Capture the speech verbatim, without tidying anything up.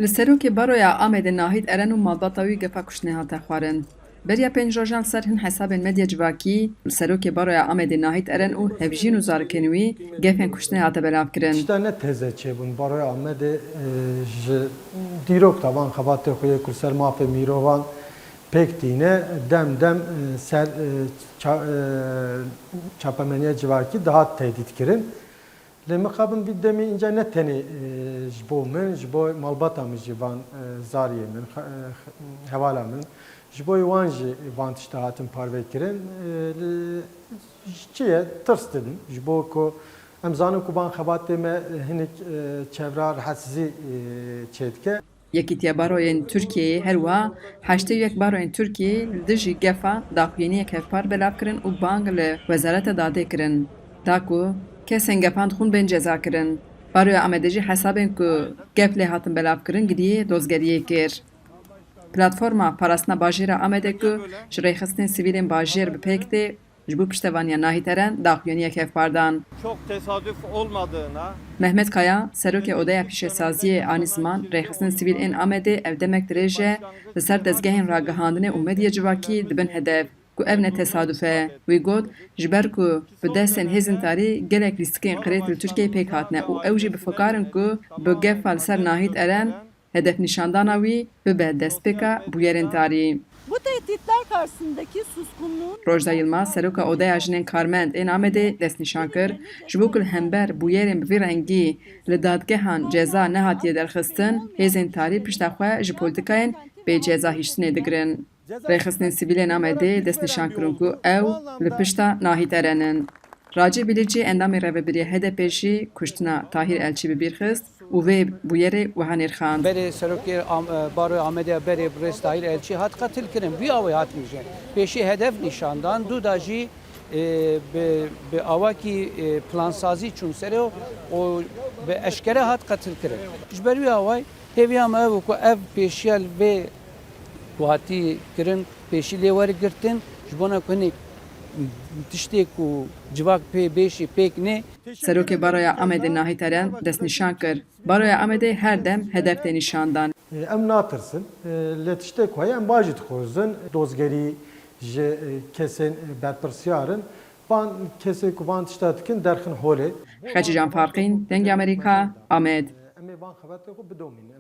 Li serokê Baroya Amedê Nahît Eren û malbata wî gefa kuştinê hate xwarin. Beriya pênc rojan li ser hin hesabên medya civakî li serokê Baroya Amedê Nahît Eren û hevjîn û zarokên wî gefên kuştinê hate belavkirin. Tişta ne teze çêbûn. Baroya Amedê, e, ji dîrokta van xebatê xwe yê ku li ser mafê mirovan pêk tîne, dem dem, e, ser, e, ça-, e, çapemeniya civakî dihat tehdît kirin. Lê mixabin vî demî înca ne tenê, e, ji bo min, ji bo malbata min jî van, e, zariyê min, xe-, e, hevala min, ji bo wan jî van tişta hatin parve kirin. E, li, çi ye? Tirs didin. Ji bo ku em zanin ku van xebatê me hinik, e, çevra rihetsizî, e, çêdike. Yekîtiya Baroyên Tirkiyeyê her wiha heştê û yek baroyên Tirkiyeyê li dijî gefa daxuyaniyek hevpar belav kirin û bang li Wezareta Dadê kirin, da ku kesên gefan dixwin bên cezakirin. Baroya Amedê jî hesabên ku gef lê hatin belavkirin giriyê dozgeriyê kir. Platforma Parastina Bajêra Amedê ku ji rêxistinên sivîlên bajêr bi pêk tê, ji bo piştevaniya Nahît Eren daxuyaniyek hevpar dan. Çok tesadüf olmadığına Mehmet Kaya, serokê Odeya Pîşesaziyê anî ziman, rêxistinên sivîl ên Amedê ev demek dirêj e li ser dezgehên ragihandinê û medya civakî dibin hedef, ku ev ne tesaduf e. Wî got, ji ber ku bi destên hêzên tarî gelek lîstikên qirêj li Tirkiyeyê pêk hatine û ew jî bi fikar in ku bi gefa li ser Nahît Eren hedefnîşandana wî bibe destpêka bûyerên tarî. Bu tehditler karşısındaki suskunluğun Rojda Yilmaz, seroka Odeya Jinên Karmend ên Amedê destnîşan kir, ji bo ku li hember bûyerên bi vî rengî li dadgehan ceza nehatiye derxistin, hêzên tarî pişta xwe ji polîtîkayên bê ceza hiştinê digirin. Rêxistinên sivîlên Amedê destnîşan kirin ku ew li pişta Nahît Eren in. Racî Bilîcî, endamê rêvebiriya H D P jî kuştina Tahîr Elçî bi bîr xist û vê bûyerê wiha nirxand. Berê serokê Am-, e, Baroya Amedê ya berê birêz Tahîr Elçî hat qetil kirin. Vî awê hat mijin. Pêşî hedef nîşan dan, dû da jî, e, bi, bi awakî, e, plansazî çûn serê û, û bi eşkere hat qetil kirin. Ji ber wî awayî hêviya me ev ku ev pêşiya li vê ku hatî kirin, pêşî lê were girtin, ji bona ku hinek tiştê ku civak pê bêşî pêk nê. Serokê Baroya Amedê Nahît Eren destnîşan kir, Baroya Amedê her dem hedef tê nîşan dan. Em natirsin, lê tiştê ku heye em wan jî dixwazin, dozgerî ji kesên berpirsiyar in, van kesê ku van tişta dikin derxin holê. Xecîcan Farqîn, Dengê Amerîka, Amed. Em ê van xebatê xwe bidomînin.